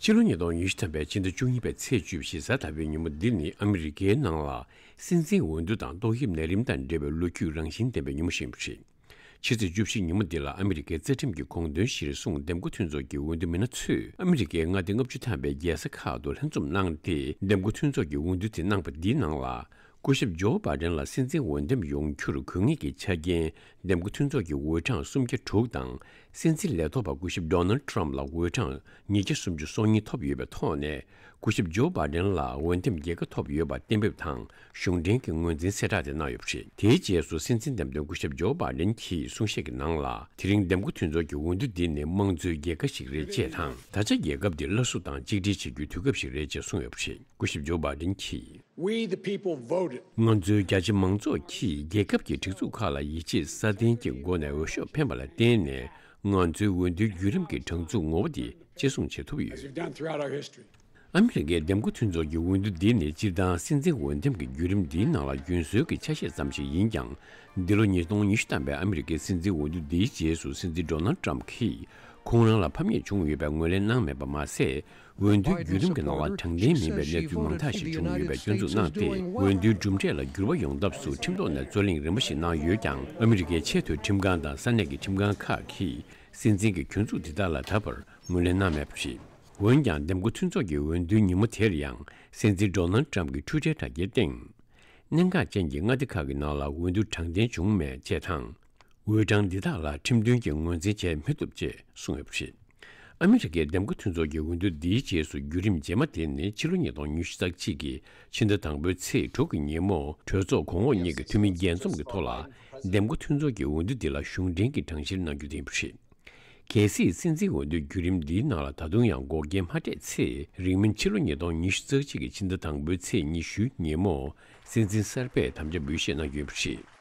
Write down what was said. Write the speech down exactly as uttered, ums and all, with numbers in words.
ཕྱི་ལོ་ཉིས་སྟོང་ཉི་ཤུ་ཐམ་པའི་ཕྱི་ཟླ་བཅུ་གཉིས་པའི་ཚེས་བཅུ་བཞི་གཟའ་ཟླ་བའི་ཉིན་མོ་འདི་ནི་ཨ་མི་རི་ཀའི་ནང་ལ་སྲིད་འཛིན་འོས་བསྡུ་དང་ཏོག་དབྱིབས་ནད་རིམས་དང་འབྲེལ་བའི་ལོ་རྒྱུས་རང་བཞིན་ལྡན་པའི་ཉིན་མོ་ཞིག་ཡིན་པ་རེད། ཕྱི་ཚེས་བཅུ་བཞི་ཉིན་མོ་འདི་ལ་ཨ་མི་རི་ཀའི་རྩ་ཁྲིམས་ཀྱི་དགོངས་དོན་གཞིར་བཟུང་འདེམས་བསྐོ་མཐུན་ཚོགས་ཀྱི་འོས་བསྡུ་མི་སྣ་ཚོས་ཨ་མི་རི་ཀའི་མངའ་སྡེ་ལྔ་བཅུ་ཐམ་པའི་རྒྱལ་ས་ཁག་ཏུ་ལྷན་འཛོམས་གནང་སྟེ། འདེམས་བསྐོ་མཐུན་ཚོགས་ཀྱི་འོས་བསྡུ་དེ་གནང་པ་འདིའི་ནང་ལ། སྐུ་ཞབས་ཇོ་བྷའི་ཌེན་ལ་སྲིད་འཛིན་འོས་འདེམས་ཡོང་རྒྱུར་དགོས་ངེས་ཀྱི་ཆ་རྐྱེན། འདེམས་བསྐོ་མཐུན་ཚོགས་ཀྱི་འོས་གྲངས་སུམ་བརྒྱ་དྲུག་དང་། སྲིད་འཛིན་ལས་ཐོག་པ་སྐུ་ཞབས་ཌོ་ནལ་ཊམ་ལ་འོས་གྲངས་ཉིས་བརྒྱ་སུམ་ཅུ་སོ་གཉིས་ཐོབ་ཡོད་པའི་ཐོག་ནས། སྐུ་ཞབས་ཇོ་བྷའི་ཌེན་ལ་འོས་འདེམས་རྒྱལ་ཁ་ཐོབ་ཡོད་པ་གཏན་འབེབས་དང་གཞུང་འབྲེལ་གྱི་ངོས་འཛིན་གསལ་བསྒྲགས་དེ་གནང་ཡོད་པ་རེད། དེའི་རྗེས་སུ་སྲིད་འཛིན་འདེམས་ཐོན་སྐུ་ཞབས་ཇོ་བྷའི་ཌེན་གྱིས་གསུང་བཤད་ཀྱི་ནང་ལ། དེ་རིང་འདེམས་བསྐོ་མཐུན་ཚོགས་ཀྱི་འོས་བསྡུ་འདི་ནི་དམངས་གཙོའི་རྒྱལ་ཁ་ཞིག་རེད་ཅེས་དང་། ད་ཆ་རྒྱལ་ཁབ་འདི་སླར་གསོ་དང་གཅིག་སྒྲིལ་བྱེད་རྒྱུའི་དུས་སྐབས་ཤིག་རེད་ཅེས་གསུངས་ཡོད་པ་རེད། སྐུ་ཞབས་ཇོ་བྷའི་ཌེན་གྱིས། We the people voted. ང་ཚོའི་རྒྱ་ཆེ་མང་ཚོགས་ཀྱིས་རྒྱལ་ཁབ་ཀྱི་སྒྲིག་འཛུགས་ཁག་ལ་ཡིད་ཆེས་སྲ་བརྟན་གྱི་སྒོ་ནས་འོས་ཤོག་འཕེན་པ་ལ་བརྟེན་ནས། ང་ཚོའི་འོས་བསྡུའི་བརྒྱུད་རིམ་གྱི་དྲང་ཚུགས་ངོ་བོ་འདི་གཅེས་སྲུང་བྱེད་ཐུབ་ཡོད། As we've done throughout our history. ཨ་མི་རི་ཀའི་འདེམས་བསྐོ་མཐུན་ཚོགས་ཀྱི་འོས་བསྡུ་འདི་ནི་སྤྱིར་བཏང་སྲིད་འཛིན་འོས་འདེམས་ཀྱི་བརྒྱུད་རིམ་འདིའི་ནང་ལ་རྒྱུན་སྲོལ་གྱི་ཆ་ཤས་ཙམ་ཞིག་ཡིན་ཀྱང་། འདི་ལོ་ཉིས་སྟོང་ཉི་ཤུ་ཐམ་པའི་ཨ་མི་རི་ཀའི་སྲིད་འཛིན་འོས་བསྡུ་འདིའི་རྗེས་སུ་སྲིད་འཛིན་ཌོ་ནལ་ཊམ་གྱིས་ཁོང་རང་ལ་ཕམ་ཉེས་བྱུང་ཡོད་པའི་ངོས་ལེན་གནང་མེད་པ་མ་ཟད། འོས་བསྡུའི་བརྒྱུད་རིམ་གྱི་ནང་ལ་དྲང་བདེན་མིན་པའི་གནས་ཚུལ་མང་དག་ཞིག་བྱུང་ཡོད་པའི་སྐྱོན་འཛུགས་གནང་སྟེ། འོས་བསྡུའི་གྲུབ་འབྲས་ལ་འགྱུར་བ་ཡོང་ཐབས་སུ་ཁྲིམས་ཐོག་ནས་རྩོད་གླེང་རིམ་པ་ཞིག་གནང་ཡོད་ཀྱང་། ཨ་མི་རི་ཀའི་ཆེས་མཐོའི་ཁྲིམས་ཁང་དང་ས་གནས་ཀྱི་ཁྲིམས་ཁང་ཁག་གིས་སྲིད་འཛིན་གྱི་སྐྱོན་འཛུགས་འདི་དག་ལ་ད་བར་ངོས་ལེན་གནང་མེད་པ་རེད། འོན་ཀྱང་། འདེམས་བསྐོ་མཐུན་ཚོགས་ཀྱི་འོས་བསྡུའི་ཉིན་མོ་དེར་ཡང་། སྲིད་འཛིན་ཌོ་ནལ་ཊམ་གྱི་ཊུའི་ཊར་དྲ་རྒྱའི་སྟེང་། གནད་འགག་ཅན་གྱི་མངའ་སྡེ་ཁག་གི་ནང་ལ་འོས་བསྡུ་དྲང་བདེན་བྱུང་མེད་ཅེས་དང་། འོས་གྲངས་འདི་དག་ལ་ཁྲིམས་མཐུན་གྱི་ངོས་འཛིན་བྱེད་མི་ཐུབ་ཅེས་གསུངས་ཡོད་པ་རེད། ཨ་མི་རི་ཀའི་འདེམས་བསྐོ་མཐུན་ཚོགས་ཀྱི་འོས་བསྡུ་འདིའི་རྗེས་སུ་བརྒྱུད་རིམ་རྗེས་མ་དེ་ནི་ཕྱི་ལོ་ཉིས་སྟོང་ཉི་ཤུ་རྩ་གཅིག་གི་ཕྱི་ཟླ་དང་པོའི་ཚེས་དྲུག་གི་ཉིན་མོ། གྲོས་ཚོགས་གོང་འོག་གཉིས་ཀྱི་འཐུས་མི་རྒྱས་འཛོམས་ཀྱི་ཐོག་ལ། འདེམས་བསྐོ་མཐུན་ཚོགས་ཀྱི་འོས་བསྡུ་འདི་ལ་གཞུང་འབྲེལ་གྱི་གྲངས་བཤེར་གནང་རྒྱུ་དེ་ཡིན་པ་རེད། གལ་སྲིད་སྲིད་འཛིན་འོས་བསྡུའི་བརྒྱུད་རིམ་འདིའི་ནང་ལ་ད་དུང་ཡང་འགོག་རྐྱེན་མ་འཕྲད་ཚེ། རིང་མིན་ཕྱི་ལོ་ཉིས་སྟོང་ཉི་ཤུ་རྩ་གཅིག་གི་ཕྱི་ཟླ་དང་པོའི་ཚེས་ཉི་ཤུའི་ཉིན་མོ། སྲིད་འཛིན་གསར་པས་དམ་བཅའ་འབུལ་བཞེས་གནང་རྒྱུ་ཡིན་པ་རེད།